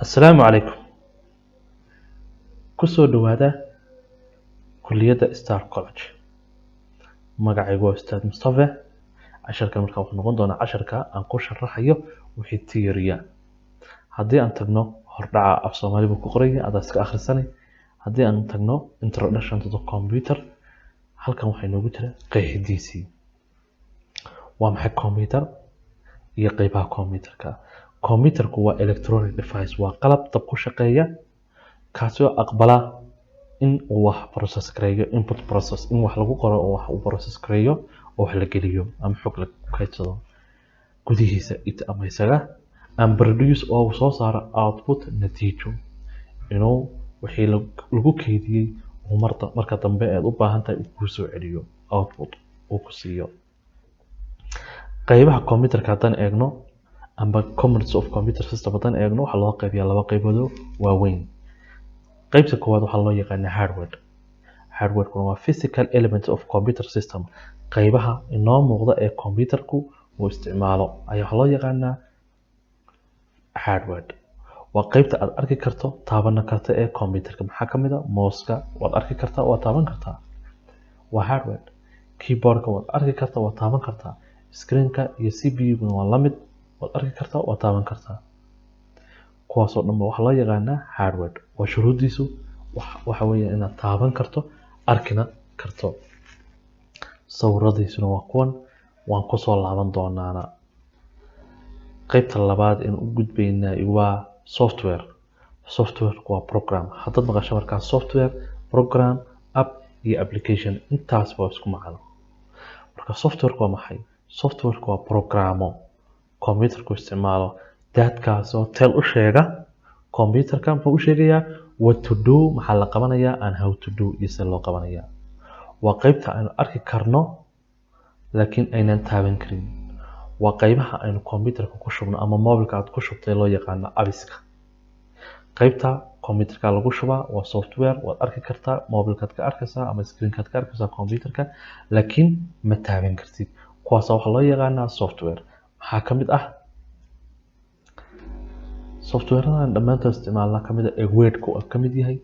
Assalaamu calaykum. Ku soo dhawaada kulliyadda Star College. Magacaygu waa Ustaad Mustafa. Casharkan markaa wuxuu noqon doonaa casharka aan ku sharaxayo wixii theory. Haddii aan tagno hordhaca, af Soomaali buu ku qoran yahay, adaa iska akhrisanay. Haddii aan tagno Introduction to the Computer, halkan waxaa inoogu jira qeexidiisii. Waa maxay computer iyo qeybaha computerka? Computerku waa electronic device, waa qalab dab ku shaqeeya, kaasi oo aqbala in uu wax process gareeyo, input process, in wax lagu qoro oo wax uu process gareeyo oo wax la geliyo ama xog la kaydsado gudihiisa, it ama isaga, and produce, oo uu soo saaro, output, natiijo, inuu wixii lagu keydiyey uu marka dambe aad u baahan tahay uu kuu soo celiyo, output uu ku siiyo. Qaybaha computerka haddaan eegno, amba components of computer system haddaan eegno, waxaa loo qaybiyaa laba qaybood oo waaweyn. Qaybta koowaad waxaa loo yaqaanaa hardware. Hardware-kuna waa physical elements of computer system. Qaybaha inoo muuqda ee computerku uu isticmaalo ayaa waxaa loo yaqaanaa hardware. Waa qaybta aad arki karto, taaban karto ee computerka. Maxaa ka mid ah? Mouse-ka waad arki kartaa, waad taaban kartaa, waa hardware. Keyboard-ka waad arki kartaa, waad taaban kartaa. Screen-ka iyo CPU-guna waa la mid, waad arki kartaa, waad taaban kartaa. Kuwaasoo dhan ba waxaa loo yaqaanaa hardware. Waa shuruuddiisu waxa weeye inaad taaban karto, arkina karto. Sawiradiisuna waa kuwan, waan kusoo laaban doonaana. Qaybta labaad in u gudbaynaa waa software. Software waa program. Haddaad maqasho markaa software, program, app iyo application, intaas waa isku macno. Marka software waa maxay? Software waa programo computerku isticmaalo, that-kaasoo tell, u sheega computerka. Muxuu u sheegayaa? What to do, maxaa la qabanayaa, and how to do, iyo sida loo qabanayaa. Waa qaybta aynu arki karno laakiin aynan taaban karin. Waa qaybaha aynu computerka ku shubno ama mobilka aad ku shubtay, loo yaqaano apps-ka. Qaybta computerka lagu shubaa waa software. Waad arki kartaa, mobilkaad ka arkaysaa ama screenkaad ka arkaysaa computerka, laakiin ma taaban kartid. Kuwaas waxaa loo yaqaanaa software. Maxaa ka mid ah softwareadan dhammaantood isticmaalna? Kamid ah Wordku uu ka mid yahay,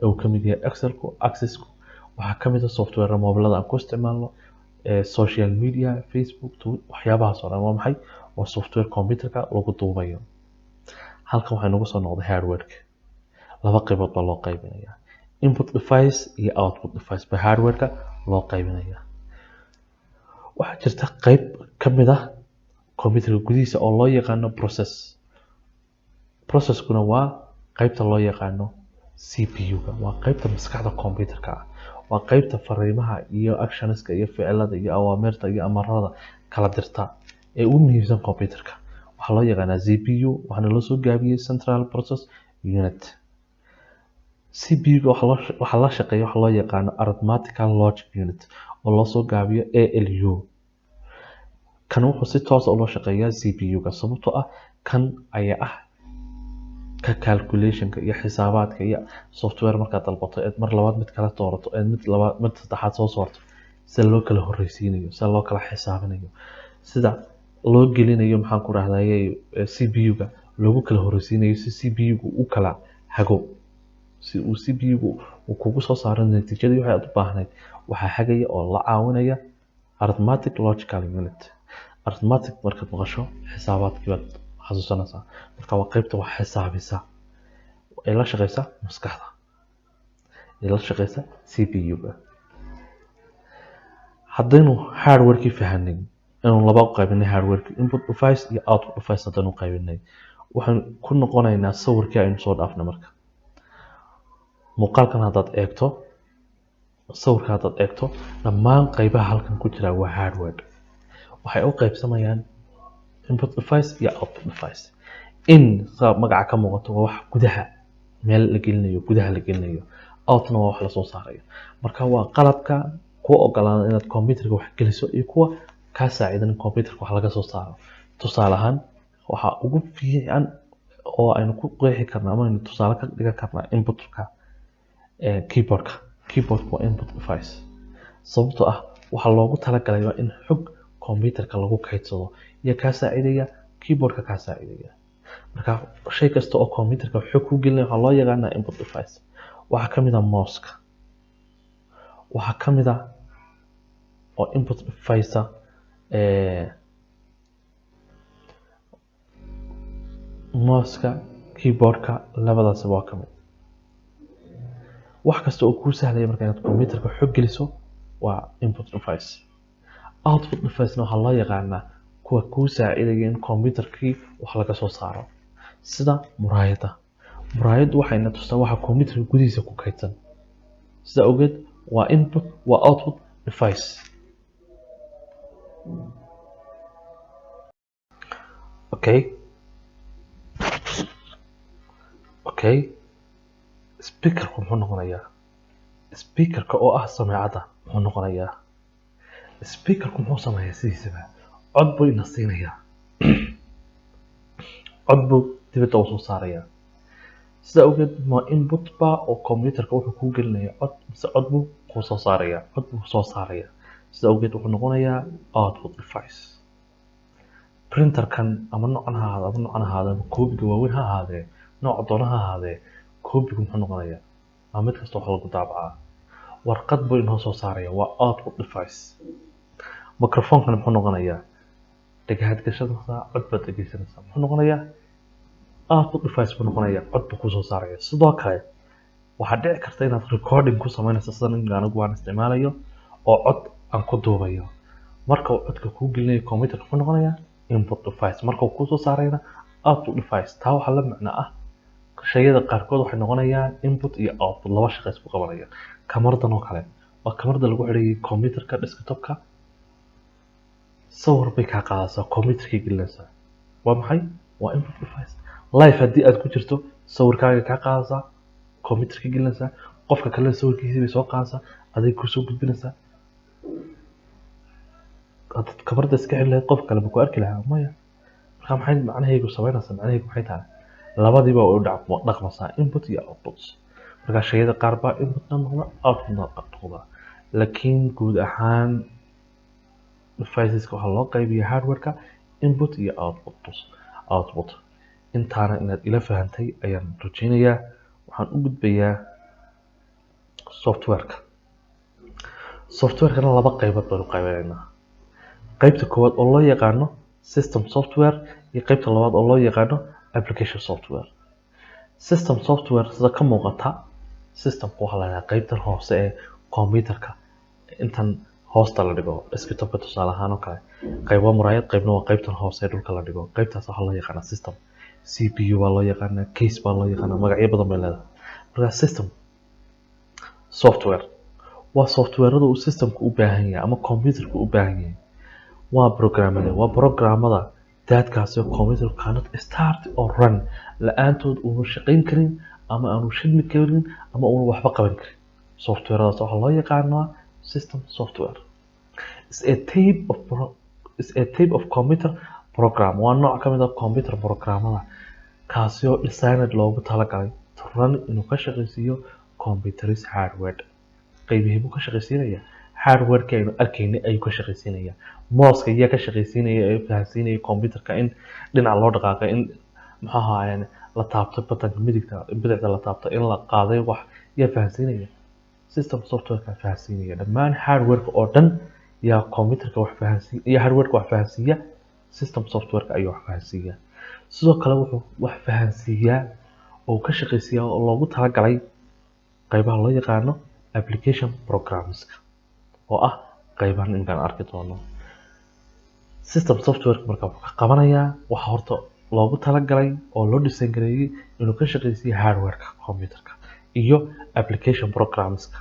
uu ka mid yahay Excelku, Accessku. Waxaa ka mid ah software mobilada aan ku isticmaalno, social media, Facebook, Twitter, waxyaabahaas oo dhan waa maxay? Waa software computerka lagu duubayo. Halkan waxay nagu soo noqday hardwareka. Laba qaybood baa loo qaybinayaa: input device iyo output device baa hardwareka loo qaybinayaa. Waxaa jirta qayb ka mid ah computerka gudihiisa oo loo yaqaano process. Processkuna waa qaybta loo yaqaano CPU-ga. Waa qaybta maskaxda computerka ah. Waa qaybta fariimaha iyo actionska iyo ficilada iyo awaamirta iyo amarada kala dirta ee ugu muhiimsan computerka. Waxaa loo yaqaanaa CPU, waxaana loo soo gaabiyey Central Process Unit. CPU-ga waxaa la shaqeeya waxa loo yaqaano Arithmetical Logic Unit, oo loo soo gaabiyo ALU. Kan wuxuu si toos ah ula shaqeeyaa CPU-ga, sababtoo ah kan ayaa ah ka calculationka iyo xisaabaadka iyo software markaad dalbato, eed mar labaad mid kala doorato, eed mid labaad, mid saddexaad soo saarto, sida loo kala horreysiinayo, sida loo kala xisaabinayo, sida loo gelinayo, maxaan ku rahdaye, CPU-ga loogu kala horreysiinayo, si CPU-gu u kala hago, si uu CPU-gu uu kugu soo saaro natiijadii waxay aad u baahnayd, waxaa hagaya oo la caawinaya Arithmetic Logical Unit. Arithmetic markaad maqasho, xisaabaadkii baad xasuusanaysaa. Marka waa qaybta wax xisaabisa ee la shaqeysa maskaxda, ee la shaqeysa CPU-ga. Haddaynu hardware-kii fahanay, inuu laba u qaybinay hardware-kii, input device iyo output device haddaynu qaybinay, waxaan ku noqonaynaa sawirkii aynu soo dhaafnay. Marka muuqaalkan haddaad eegto, sawirka haddaad eegto, dhammaan qaybaha halkan ku jira waa hardware. Waxay u qaybsamayaan input device iyo output device. In saa magaca ka muuqato, waa wax gudaha meel la gelinayo, gudaha la gelinayo. Outna waa wax lasoo saarayo. Marka waa qalabka kuwa ogolaada inaad computerka wax geliso iyo kuwa kaa saacidan in computerka wax laga soo saaro. Tusaale ahaan, waxaa ugu fiican oo aynu ku qeexi karnaa ama aynu tusaale ka dhigan karnaa inputka keyboardka. Keyboardka waa input device, sababtoo ah waxaa loogu talagalay waa in xog computerka lagu kaydsado iyo kaa saacidaya keyboardka kaa saacidaya. Marka shay kasta oo computerka xog ku gelinaya waxaa loo yaqaanaa input device. Waxaa ka mid ah mouse-ka, waxaa ka mid ah oo input device ah mouse-ka, keyboard-ka, labadaasba waa ka mid. Wax kasta oo kuu sahlaya marka inaad computerka xog geliso waa input device. Output device-na waxaa loo yaqaanaa kuwa kuu saacidaya in computerkii wax laga soo saaro, sida muraayadda. Muraayaddu waxay na tustaa waxa computerka gudihiisa ku kaydsan. Sidaa awgeed waa input, waa output device. Okay, speakerku muxuu noqonayaa? Speakerka oo ah sameecadda muxuu noqonayaa? Speakerku muxuu sameeyaa sidiisaba? Cod buu ina siinayaa, cod buu dibadda usoo saarayaa. Sidaa awgeed ma input ba oo computerka wuxuu kuu gelinaya cod, mise cod buu kuu soo saaraya? Cod buu soo saaraya. Sidaa awgeed wuxuu noqonayaa output device. Printerkan ama noocan ha ahaado ama noocan ha ahaado ama koobiga waaweyn ha ahaadee, nooca doona ha ahaadee, koobigu muxuu noqonayaa? Waa mid kasta wax lagu daabacaa, warqad buu inoo soo saaraya, waa output device. Microphonekan muxuu noqonayaa? Dhagahaad gashanaysaa, cod baad dhegeysanaysaa. Muxuu noqonayaa? Output device buu noqonayaa, cod buu kusoo saaraya. Sidoo kale waxaad dhici karta inaad recording ku samaynayso, sidan imika anigu waan isticmaalayo oo cod aan ku duubayo. Marka uu codka kuu gelinayo computerka, muxuu noqonayaa? Input device. Marka uu kusoo saarayna, output device. Taa waxaa la macno ah shayada qaarkood waxay noqonayaan input iyo output, laba shaqo isku qabanayaan. Kamaradan oo kale waa kamarada lagu xidhayay computerka desktopka, sawir bay kaa qaadaysaa, computerkay gelinaysaa. Waa maxay? Waa input device. Live haddii aad ku jirto, sawirkaaga kaa qaadaysaa, computerka gelinaysaa. Qofka kalena sawirkiisii bay soo qaadaysaa, aday kusoo gudbinaysaa. Haddaad kamarada iska xiri lahayd, qof kale ma ku arki lahaa? Maya. Marka maxay macnahaygu samaynaysaa? Macnahaygu maxay tahay? Labadiiba way u dhaqmaysaa, input iyo output. Marka shayada qaar baa inputna noqda, outputna noqda, laakiin guud ahaan deviceska waxaa loo qaybiyaa hardwareka input iyo output. Intaana inaad ila fahantay ayaan rajaynayaa. Waxaan u gudbayaa softwareka. Softwarekana laba qaybood baynu qaybinaynaa: qaybta koowaad oo loo yaqaano system software iyo qaybta labaad oo loo yaqaano application software. System software, sida ka muuqata, systemka waxaa la yidhaha qaybtan hoose ee computerka, intan hoosta la dhigo, desktopka tusaale ahaan oo kale. Qayb waa muraayad, qaybna waa qaybtan hoose ee dhulka la dhigo. Qaybtaas waxaa loo yaqaanaa system. CPU baa loo yaqaanaa, case baa loo yaqaanaa, magacyo badan bay leedahay. Marka system software waa softwareada uu systemku u baahan yahay ama computerku u baahan yahay. Waa programmada, waa programmada daadkaasi computer cannot start or run, la-aantood uunu shaqayn karin ama aanu shidmi karin ama uunu waxba qaban karin. Softwareadaas waxaa loo yaqaanaa system software. Is a type of computer program, waa nooc ka mid ah computer programmada, kaasi oo designed loogu talagalay to run, inuu ka shaqaysiiyo, computers hardware. Qaybihii buu ka shaqaysiinaya? Hardwareki aynu arkaynay ayuu ka shaqaysiinaya. Mouseka ayaa ka shaqaysiinaya ee fahansiinaya computerka in dhinac loo dhaqaaqay, in muxuu ahaayeen la taabto buttonka midigta, bidixda la taabto, in la qaaday wax. Yaa fahansiinaya? System softwareka fahansiinaya. Dhammaan hardwareka oo dhan yaa computerka wax fahansiin iyo hardwareka wax fahansiiya? System softwareka ayuu wax fahansiiya. Sidoo kale wuxuu wax fahansiiyaa oo ka shaqaysiiyaa oo loogu talagalay qaybaha loo yaqaano application programska, oo ah qaybahan iminkaan arki doono. System software marka wuxuu ka qabanayaa waxa horta loogu talagalay oo loo design gareeyay inuu ka shaqaysiiyo hardwareka computerka iyo application programska.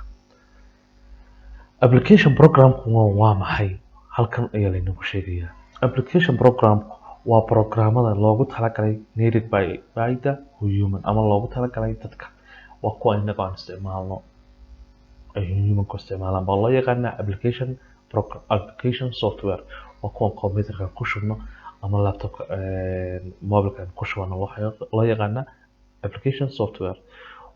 Application programku waa maxay? Halkan ayaa laynagu sheegayaa. Application programku waa programmada loogu talagalay needed by the human, ama loogu talagalay dadka. Waa kuwa inaga aan isticmaalno, ay humanku isticmaalaan baa loo yaqaanaa application program. Application software waa kuwan computerka ku shubno ama laptopka, mobilka ku shubano, waxaa loo yaqaanaa application software.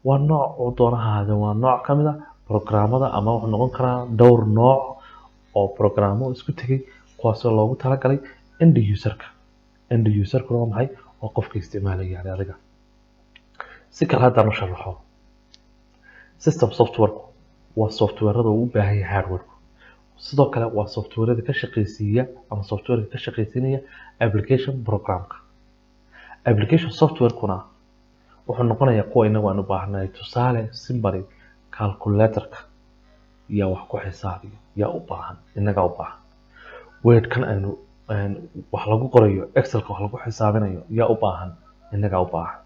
Waa nooc uu doono ha ahaadee, waa nooc ka mid ah programmada, ama wuxuu noqon karaa dhowr nooc oo programmo isku tegay, kuwaasoo loogu talagalay end userka. End userkuna waa maxay? Waa qofka isticmaalaya, yani adiga. Si kale haddaan u sharaxo, system software-ku waa software-ada uu u baahan yahay hardware-ku. Sidoo kale waa software-ada ka shaqaysiiya ama software ka shaqaysiinaya application program-ka. Application software-kuna wuxuu noqonayaa kuwa inagu aan u baahanahay. Tusaale, simply calculator-ka yaa wax ku xisaabiya? Yaa u baahan? Inagaa u baahan. Word-kan aynu wax lagu qorayo, Excel-ka wax lagu xisaabinayo, yaa u baahan? Inagaa u baahan.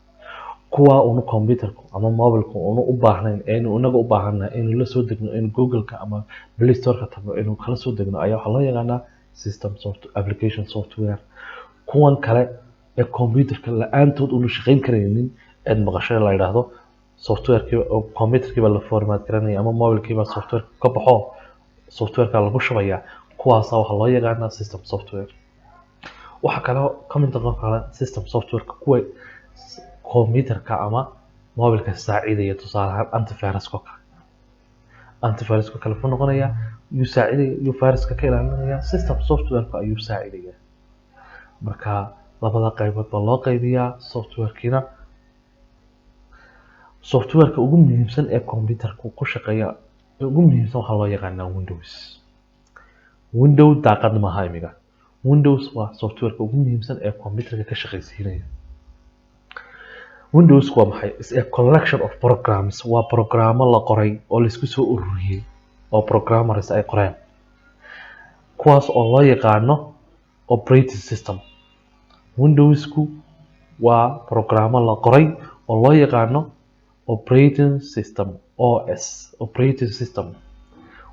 Kuwa unu computer-ku ama mobile-ku unu u baahnayn ee aynu inaga u baahannahay inuu la soo degno, inuu Google-ka ama Play Store-ka tagno, inuu kala soo degno, ayaa waxaa loo yaqaanaa system soft application software. Kuwan kale ee computer-ka la-aantood unu shaqayn karaynin, eed maqashay la yidhaahdo software-kiiba oo computer-kiiba la format garanaya ama mobile-kiiba software ka baxo, software-ka lagu shubaya, kuwaasa waxaa loo yaqaanaa system software. Waxaa kaloo ka mid noqon kara system software-ka kuwa computer-ka ama mobile-ka saacidaya, tusaale ahaan antivirus-ka kale. Antivirus-ka kale muxuu noqonayaa? Yuu saacidaya? Yuu viruska ka ilaalinaya? System software-ka ayuu saacidaya. Marka labada qaybood baa loo qaybiyaa software-kiina. Software-ka ugu muhiimsan ee computer-ku ku shaqeeya ee ugu muhiimsan waxaa loo yaqaanaa Windows. Windows daaqad maaha imiga. Windows waa software-ka ugu muhiimsan ee computer-ka ka shaqaysiinaya. Windows waa maxay? Is a collection of programs. Waa programo la qoray oo la isku soo ururiyey oo programmers ay qoreen, kuwaas oo loo yaqaano operating system. Windowsku waa programo la qoray oo loo yaqaano operating system, OS, operating system.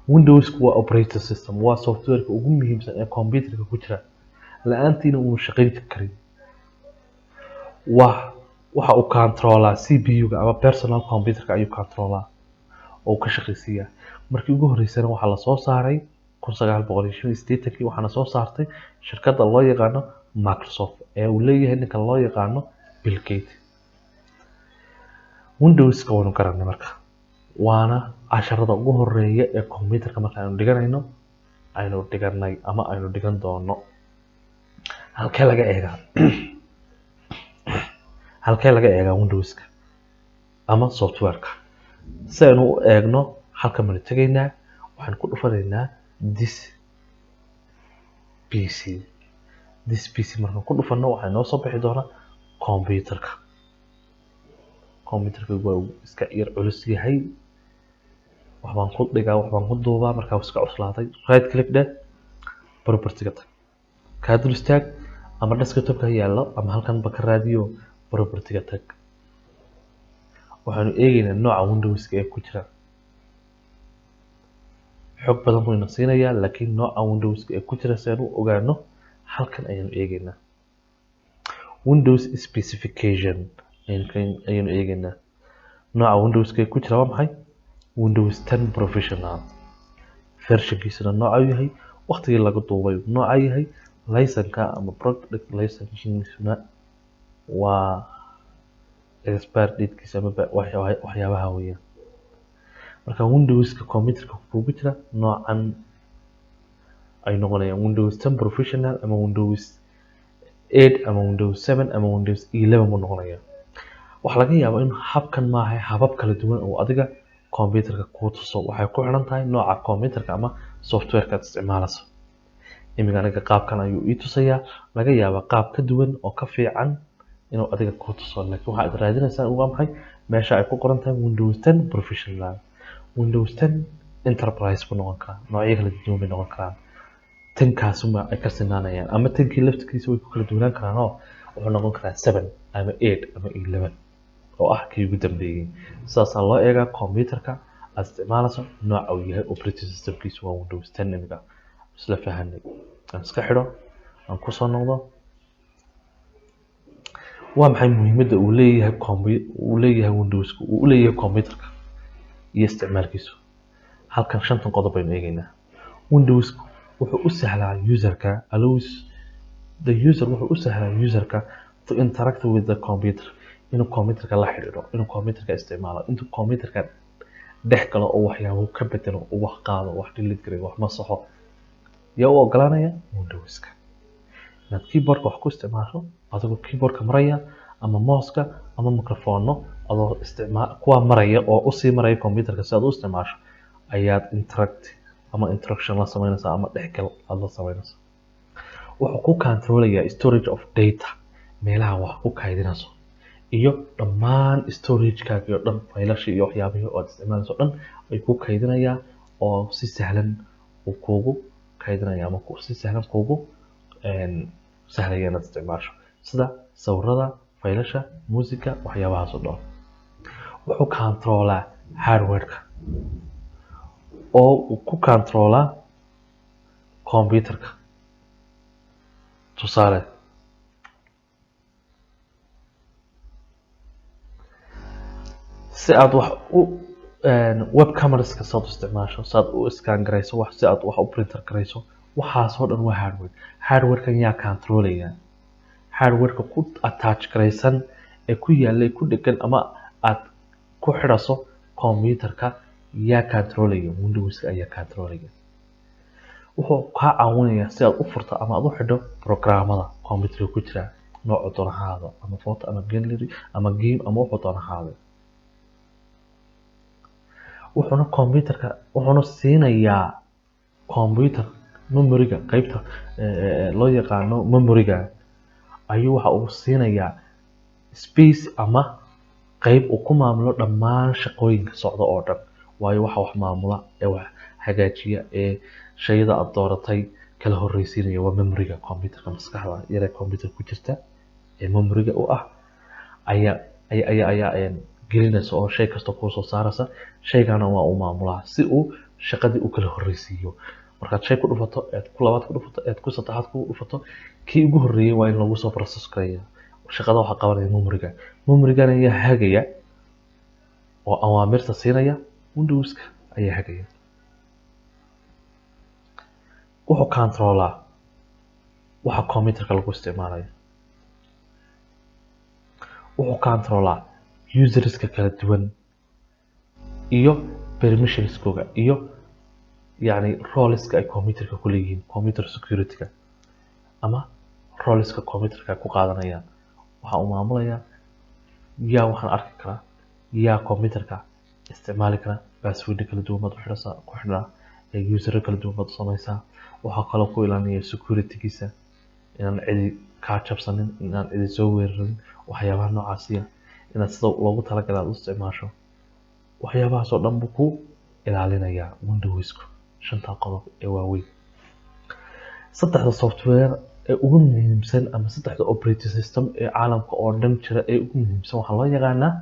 Windowsku waa operating system, waa software-ka ugu muhiimsan ee computer-ka ku jira, la-aantiina uu shaqayn karin. Waa waxa uu controlaa CPU-ga ama personal computer-ka ayuu controlaa oo uu ka shaqaysiiyaa. Markii ugu horeysana waxaa lasoo saaray 1985-kii, waxaana soo saartay shirkadda loo yaqaano Microsoft ee uu leeyahay ninka loo yaqaano Bill Gates. Windowska waynu garanay marka, waana casharada ugu horeeya ee computerka marka aynu dhiganayno, aynu dhiganay ama aynu dhigan doono. Halkee laga eegaa? Halkee laga eegaa Windowska ama software-ka? Si aynu u eegno, halkan baynu tegaynaa, waxaan ku dhufanaynaa This PC. This PC markaan ku dhufano, waxaa inoo soo bixi doona computerka. Computerka waa uu iska yar culus yahay, waxbaan ku dhigaa, waxbaan ku duubaa, markaa wuu iska cuslaaday. Right click dheh, property-ga tag, kaa dul istaag ama desktop-ka ha yaallo ama halkanba ka raadiyo. Property-ga tag, waxaanu eegaynaa nooca Windowska ee ku jira. Xog badan buu ina siinayaa, laakiin nooca Windowska ee ku jira si aan u ogaano, halkan ayaanu eegaynaa. Windows specification ayaynu eegaynaa. Nooca Windowska ee ku jira waa maxay? Windows 10 Professional. Versionkiisuna nooca uu yahay, waqtigii laga duubay nooca yahay, license-ka ama product license-kiisuna waa expire date-kiisa ama waxyaabaha weeyaan. Marka Windowska computerka kugu jira noocan ay noqonayaan: Windows 10 Professional ama Windows 8 ama Windows 7 ama Windows 11 buu noqonayaa. Waxaa laga yaabaa in habkan maaha, habab kala duwan oo adiga computerka kuu tuso. Waxay ku xiran tahay nooca computerka ama software-ka aad isticmaalayso. Imiga aniga qaabkan ayuu ii tusayaa. Laga yaabaa qaab ka duwan oo ka fiican inuu adiga kuu tuso, laakiin waxaad raadinaysaa waa maxay? Meesha ay ku qoran tahay Windows 10 Professional. Windows 10 Enterprise buu noqon karaa, noocyo kala duwan bay noqon karaan. Tankaasuma ay ka sinaanayaan ama tankii laftigiisa way ku kala duwanaan karaan, oo wuxuu noqon karaa 7 ama 8 ama 11 oo ah kii ugu dambeeyey. Sidaasaa loo eegaa computerka aad isticmaalayso nooca uu yahay operating systemkiisu. Waa Windows 10. Imiga isla fahanay. Aan iska xidho, aan kusoo noqdo. Waa maxay muhiimadda uu leeyahay uu leeyahay Windowska, uu u leeyahay computerka iyo isticmaalkiisu? Halkan shantan qodob baynu eegaynaa. Windowsku wuxuu u sahlaa userka, allows the user, wuxuu u sahlaa userka to interact with the computer, inuu computerka la xidhiidho, inuu computerka isticmaalo, intuu computerka dhex galo oo waxyaabo ka bedelo oo wax qaado, wax delete gareeyo, wax masaxo. Yaa u ogolaanaya? Windowska. Inaad keyboardka wax ku isticmaasho. Adigoo keyboardka maraya ama mouseka ama microphone adoo isticmaal kuwa maraya oo usii maraya computerka si aad u isticmaasho ayaad interact ama interaction la sameynaysaa ama dhexgal aad la sameynaysaa. Wuxuu ku controlayaa storage of data, meelaha wax ku kaydinayso iyo dhammaan storage-kaaga oo dhan, faylasha iyo waxyaabihii oo aad isticmaalayso dhan ayuu ku kaydinayaa oo si sahlan uu kuugu kaydinaya ama si sahlan kuugu sahlaya inaad isticmaasho, sida sawirada, faylasha, muusiga, waxyaabahaas oo dhan. Wuxuu controlaa hardware-ka oo uu ku controlaa computerka. Tusaale, si aad wax u web cameraska si aad u isticmaasho, si aad u scan garayso wax, si aad wax u printer garayso, waxaasoo dhan waa hardware. Hardware-kan yaa controlaya? Hardware-ka ku attach garaysan ee ku yaalla, ku dhegan ama aad ku xidhaso computerka yaa controlaya? Windowska ayaa controlaya. Wuxuu kaa caawinayaa si aad u furto ama aad u xidho programmada computerka ku jira, noocu doona ha ahaado, ama photo ama gallery ama game ama wuxuu doona ha ahaado. Wuxuuna computerka wuxuuna siinayaa computer memory-ga, qaybta loo yaqaano memory-ga ayuu waxa uu siinayaa space ama qayb uu ku maamulo dhammaan shaqooyinka socda oo dhan. Waayo, waxa wax maamula ee wax hagaajiya ee shayada aad dooratay kala horreysiinaya waa memory-ga computerka. Maskaxda yar ee computer ku jirta ee memory-ga u ah ayaa gelinaysa oo shay kasta kuu soo saaraysa. Shaygana waa uu maamulaa si uu shaqadii u kala horreysiiyo. Markaad shay ku dhufato eed ku labaad ku dhufato eed ku saddexaad ku dhufato, kii ugu horreeyay waa in lagu soo process gareeya. Shaqada waxaa qabanaya memory-ga. Memory-gana ayaa hagaya oo awaamirta siinaya? Windowska ayaa hagaya. Wuxuu controlaa waxa computerka lagu isticmaalayo. Wuxuu controlaa userska kala duwan iyo permissionskooga iyo yacni roleska ay computerka ku leeyihiin, computer security-ga ama roleska computerka ay ku qaadanayaan. Waxa uu maamulayaa yaa waxaan arki karaa, yaa computerka isticmaali kara. Password kala duwan baad u xidhaysaa, ku xidhaa usero kala duwan baad u samaysaa. Waxaa kaloo ku ilaalinaya security-giisa, inaan cidi kaa jabsanin, inaan cidi soo weerarin, waxyaabaha noocaasiya, inaad sida loogu talagalay aad u isticmaasho. Waxyaabahaas oo dhan buu ku ilaalinayaa Windowsku, shanta qodob ee waaweyn. Saddexda software ee ugu muhiimsan ama saddexda operating system ee caalamka oo dhan jira ee ugu muhiimsan waxaa loo yaqaanaa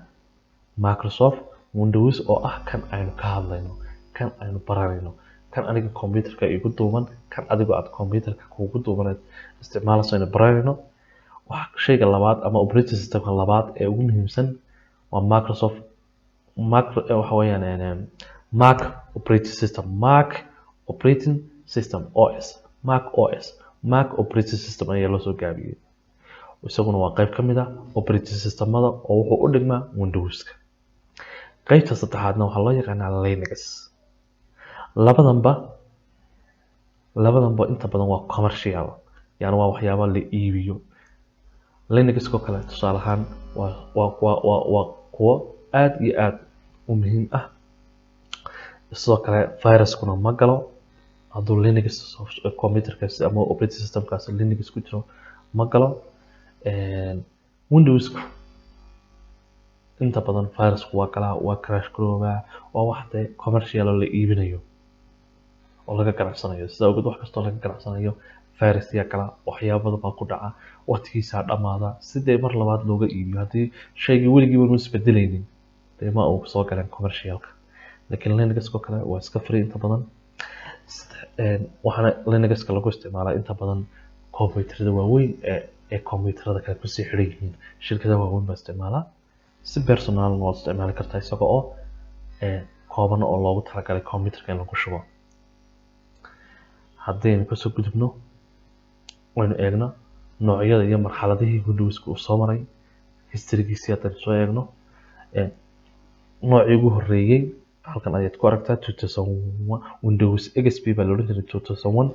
Microsoft Windows, oo ah kan aynu ka hadlayno, kan aynu baranayno, kan aniga computerka igu duuban, kan adigo aad computerka kugu duuban isticmaalayso aynu baranayno. Waxa shayga labaad ama operating systemka labaad ee ugu muhiimsan waa Microsoft Macro, waxa weeyaan Mac operating system, Mac operating system OS, Mac OS, Mac operating system ayaa loo soo gaabiyey. Isaguna waa qayb ka mid ah operating systemada oo wuxuu u dhigmaa Windowska. Qaybta saddexaadna waxaa loo yaqaanaa Linux. Labadanba inta badan waa commercial, yani waa waxyaabo la iibiyo. Linux oo kale tusaale ahaan waa kuwo aad iyo aad u muhiim ah. Sidoo kale viruskuna ma galo hadduu Linux computerkaasi ama operating systemkaasi Linux ku jiro, ma galo. Windowsku inta badan virusku waa galaa, waa crash garoobaa, waa wax dee commercial oo la iibinayo oo laga ganacsanayo. Sida awgeed wax kastoo laga ganacsanayo virus yaa gala, waxyaabo badan baa ku dhaca, waqtigiisaa dhamaada sidee mar labaad looga iibiyo. Haddii shaygii weligiiba nu isbedelaynin, dee ma uu soo galeen commercialka. Laakiin Linux oo kale waa iska free inta badan. Waxaana Linuxka lagu isticmaalaa inta badan computerada waaweyn ee computerada kale kusii xidhan yihiin. Shirkadaha waaweyn baa isticmaalaa. Si personal waad isticmaali kartaa isaga oo kooban oo loogu talagalay computerka in lagu shubo. Haddaynu kasoo gudubno, waynu eegno noocyada iyo marxaladihii Windowska uu soo maray, historygiisii haddaynu soo eegno. Noocii ugu horreeyey halkan ayaad ku aragtaa, 2001 Windows XP baa la odhan jiray. 2001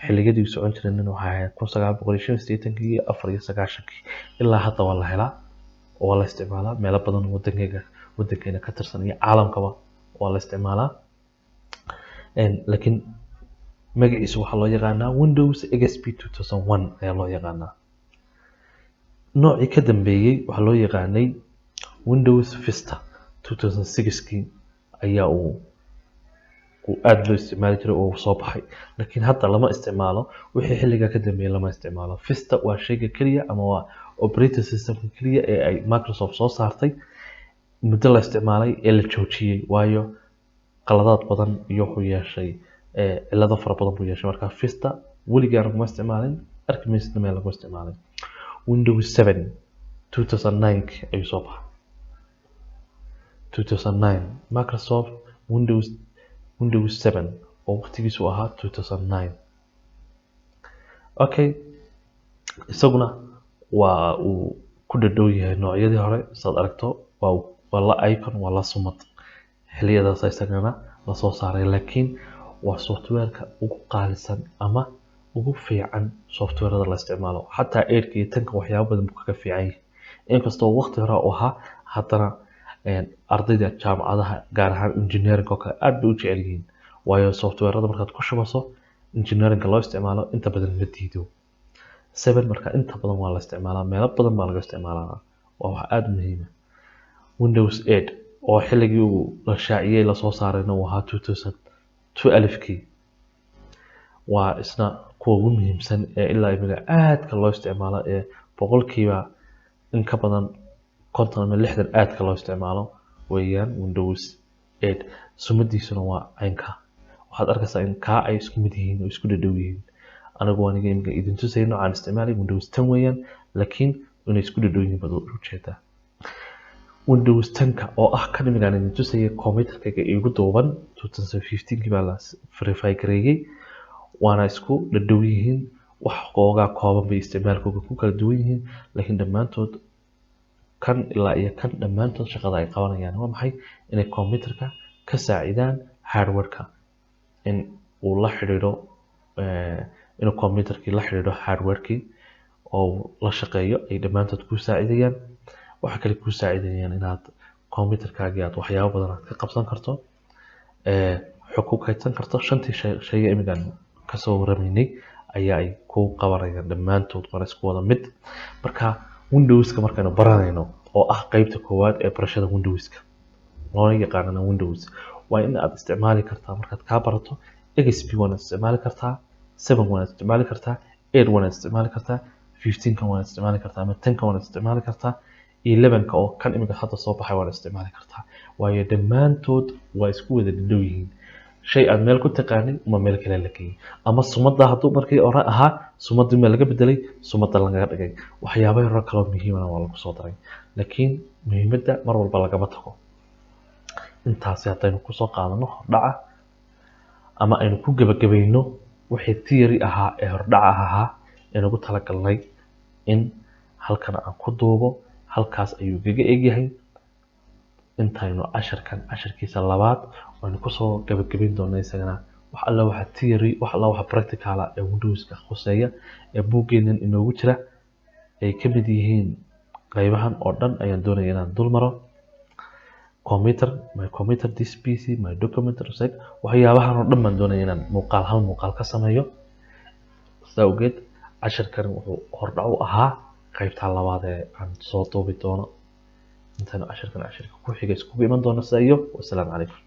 Xilliyadii uu socon jirayna waxay ahayd 1985-kii iyo 94-kii. Ilaa hadda waa la helaa oo waa la isticmaalaa meelo badan oo wadankeyga, wadankeena ka tirsan iyo caalamkaba waa la isticmaalaa. Laakiin magaciisa waxaa loo yaqaanaa Windows XP 2001 ayaa loo yaqaanaa. Noocii ka dambeeyey waxaa loo yaqaanay Windows Vista. 2006-kii ayaa uu aada loo isticmaali jiray oo uu soo baxay, laakiin hadda lama isticmaalo. Wixii xilligaa ka dambeeyey lama isticmaalo. Vista waa shayga keliya ama waa operating systemka keliya ee ay Microsoft soo saartay, muddo la isticmaalay ee la joojiyey, waayo qaladaad badan iyo wuxuu yeeshay cillado fara badan buu yeeshay. Marka Vista weligaa laguma isticmaalin, arki maysidna meel lagu isticmaalay. Windows 7 2009 ayuu soo baxay. 2009 Microsoft Windows 7 oo waqtigiisu ahaa 2009. Okay, isaguna waa uu ku dhadhow yahay noocyadii hore. Saad aragto, waa la icon, waa la sumad. Xilliyadaas isagana lasoo saaray, laakiin waa softwareka ugu qaalisan ama ugu fiican softwarada la isticmaalo. Xataa 8-ka iyo 10-ka waxyaabo badan buu kaga fiican yahay. Inkastoo waqti hore u ahaa, haddana ardayda jaamacadaha, gaar ahaan engineering oo kale, aad bay u jecel yihiin, waayo softwarada markaad ku shubaso engineeringa loo isticmaalo inta badan ma diido. 7 marka inta badan waa la isticmaalaa, meelo badan baa laga isticmaalaa, waa wax aada muhiima. Windows 8 oo xilligii uu la shaaciyey, lasoo saarayna uu ahaa 2012-kii, waa isna kuwa ugu muhiimsan ee ilaa imika aadka loo isticmaalo, ee boqolkiiba in ka badan 50 ama 60 aadka loo isticmaalo weeyaan Windows 8. Sumadiisuna waa caynka. Waxaad arkaysaa in kaa ay isku mid yihiin oo isku dhadhow yihiin. Anigu aniga imika idin tusay noocaan isticmaalay Windows 10 weeyaan, laakiin inay isku dhadhow yihiin baad ujeedaa. Windows 10-ka oo ah kan imikaan idin tusayay, computerkayga iigu duuban, 2015-kii baa la verify gareeyey, waana isku dhadhow yihiin. Wax koogaa kooban bay isticmaalkooga ku kala duwan yihiin, laakiin dhammaantood kan ilaa iyo kan dhammaantood shaqada ay qabanayaan waa maxay? Inay computerka ka saacidaan hardware-ka in uu la xidhiidho, inuu computerkii la xidhiidho hardware-kii oo uu la shaqeeyo ay dhammaantood kuu saacidayaan. Waxa kale kuu saacidayaan inaad computerkaagii aad waxyaabo badan aad ka qabsan karto, xog ku kaydsan karto. Shantii shay shayga imikaan kasoo waramaynay ayaa ay kuu qabanayaan dhammaantood, waana isku wada mid. Marka Windowska markaynu baranayno, oo ah qeybta koowaad ee barashada Windowska loona yaqaanana Windows, waa in aad isticmaali kartaa. Markaad kaa barato, XP waana isticmaali kartaa, 7 waana isticmaali kartaa, 8 waana isticmaali kartaa, 15 kan waana isticmaali kartaa, ama 10 kan waana isticmaali kartaa, 11-ka oo kan imika hadda soo baxay waana isticmaali kartaa, waayo dhammaantood waa isku wada dhadhow yihiin. Shay aad meel ku taqaanay uma meel kale la geeyey, ama sumadda hadduu markii hore ahaa sumadii ma laga bedelay, sumadda lagaga dhigay, waxyaabo yaro kaloo muhiimana waa lagu soo daray, laakiin muhiimadda mar walba lagama tago. Intaasi haddaynu kusoo qaadano hordhaca ama aynu ku gebagabayno wixii theory ahaa ee hordhaca ahaa ee nagu talagalnay in halkan aan ku duubo, halkaas ayuu igaga egyahay. Intaynu casharkan casharkiisa labaad waynu kusoo gabagabayn doonaa isagana wax alla waxa theory, wax alla waxa practical ah ee Windowska khuseeya ee buuggeenan inoogu jira ay ka mid yihiin qaybahan oo dhan ayaan doonaya inaan dul maro: computer, my computer, this PC, my document, sec. Waxyaabahan oo dhan baan doonaya inaan muuqaal, hal muuqaal ka sameeyo. Sidaa awgeed casharkan wuxuu hordhac u ahaa qaybta labaad ee aan soo duubi doono. Intaanu casharkan casharka ku xiga iskugu iman doono, sidaa iyo wasalaamu calaykum.